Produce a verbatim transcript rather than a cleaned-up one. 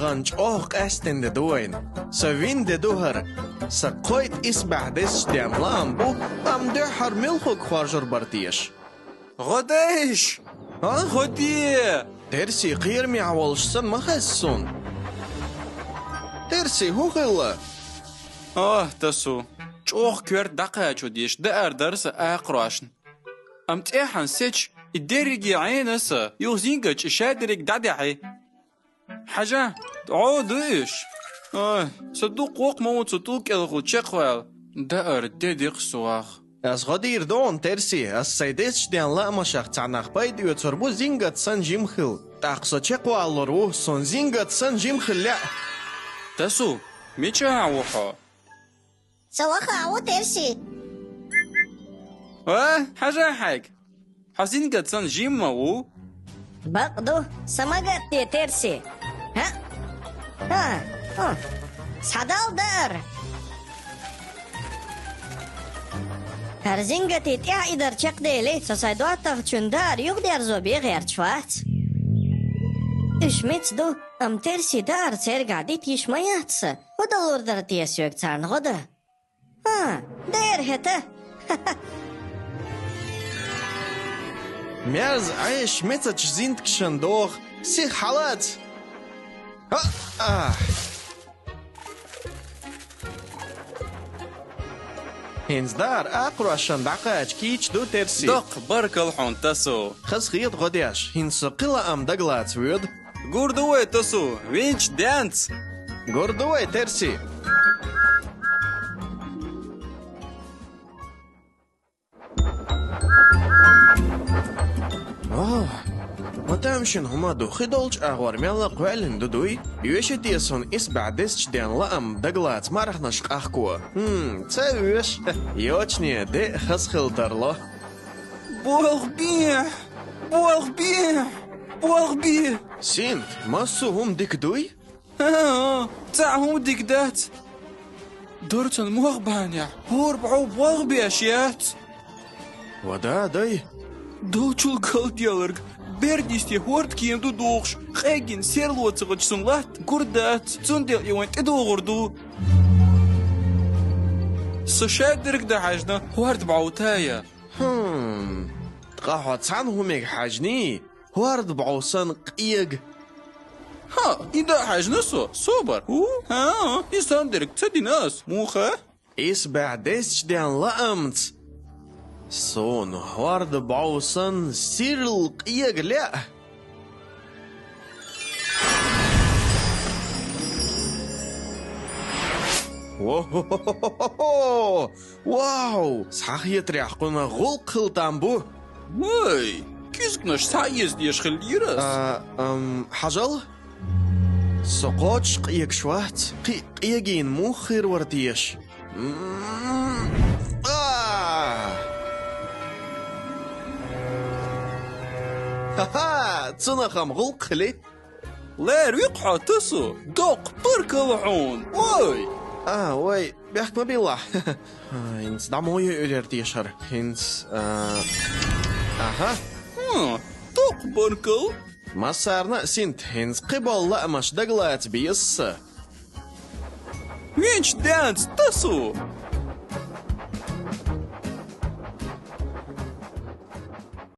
Ган чӀоагӀа къаьстина де ду вайна. Со вина де ду хӀара. Са кхойтта исбаьхьа дезачу ден лаам бу, амма дуьххьара муьлхарг хоржур бара теша? ГӀо дайша! А? ГӀо де! Терси кхерамехь волуш санна ма хеза суна. Терси, хӀун хилла? Ох, тасу! ЧӀогӀа коьрта дӀакхачо дезаш даар дара сан акхарошна. Амма тӀаьхьана сецча, и дерриге Ӏена сан, юха зингаташ и шадерриг дӀадаьхьи. Хьажа, дӀо ду уьш. Ой, сан дукха воккха ма ву цу тӀулг кӀелхула чекхвала. Даар де дикха сух. Ас гӀо дийр ду хьуна, Терси, ас сайн дезачу ден лаамашах цхьаннах пайда оьцур бу зингат санна жима хила. ТӀаккха со чекхвалалур ву, суна зингат санна жима хила лаьа. Тасу, мичахь ву хьо? Со ваха а ву, Терси. Ва, хьажа хьайга. Хьо зингат санна жимма ву? Бакъ ду, са ма гатде, Терси. ХӀа? ХӀа? ХӀа? Схьадал даар. ХӀара зингатий тӀаьхьа и дар чекхдели, со сайн доттагӀчун даар юхадерзо бен гӀерташ вац. Уьш меца ду, амма Терси даар цергахь дита йиш ма яц сан. ХӀун далур дара те соьга царна гӀо дан? А, дера хӀета! Мерза Ӏеша мецачу зинтгашан доху, сиха хьалаца! ХӀа-а! ХӀинца даар акхарошна дӀакхача кийча ду, Терси. Доккха баркалла хьуна, Тасу. Хаза хета гӀо деш, хӀинца со кхин лаам дагалаца воьду. Гур ду вай, Тасу, винчу денца! Гур ду вай, Терси! О, ма тамашийна хӀума ду, хи долчу агӀор мелла а кхоьллина ду дуй? Оьший те суна исбаьхьа дезачу ден лаам дагалаца марханаш къахко? ХӀм, ца оьшу. Йочане, де а хаза хила тарло. Болхбе! Болхбе! Болхбе! Синт, массо а хӀума дика дуй? ХӀан-хӀа, цхьа а хӀума дика дац. Дорцан мох бахьанехь хӀора бӀов болх беш яц. Ва да, дай. Долчул галделларг, бердисте хӀорда кема ду духуш, къеггина серло ца гӀачу сан латта гур дац, цундела и вайн тӀедогӀур ду. Со шадерг дан хьаьжна, хӀорда бӀов тая. ХӀм, ткъа хьо цхьана хӀумега хьаьжний? ХӀорда бӀов санна къега. ХӀа, и дан хьаьжна со, собар. ХӀу? ХӀа, и санна дерг ца дина ас, муха? Исбаьхьа дезачу ден лаамца суна хӀорда бӀов санна сирла къега лаьа. Во-хо-хо-хо! Вау! Схьахетарехь кхунах гӀуллакх хила там бу! Вай! Кизгнаш схьаэца дезаш хиллера ас? А, ам, хьажал? Со кхочуш къегаш вац, кхин а къегийна муха хир вара теша? М, а! Ха-ха! Цунах-м гӀуллакх хили! Лаьрви-кх хьо, Тасу, доккха баркалла хьуна! Ой! А, вай, бехк ма биллахь. ХӀинца дӀа мо йо уьлар тешара. ХӀинца, а, аха. ХӀа, доккха баркалла. Массарна а синт, хӀинца кхин болу лаамаш дагалаца беза сан. Винчу денца, Тасу!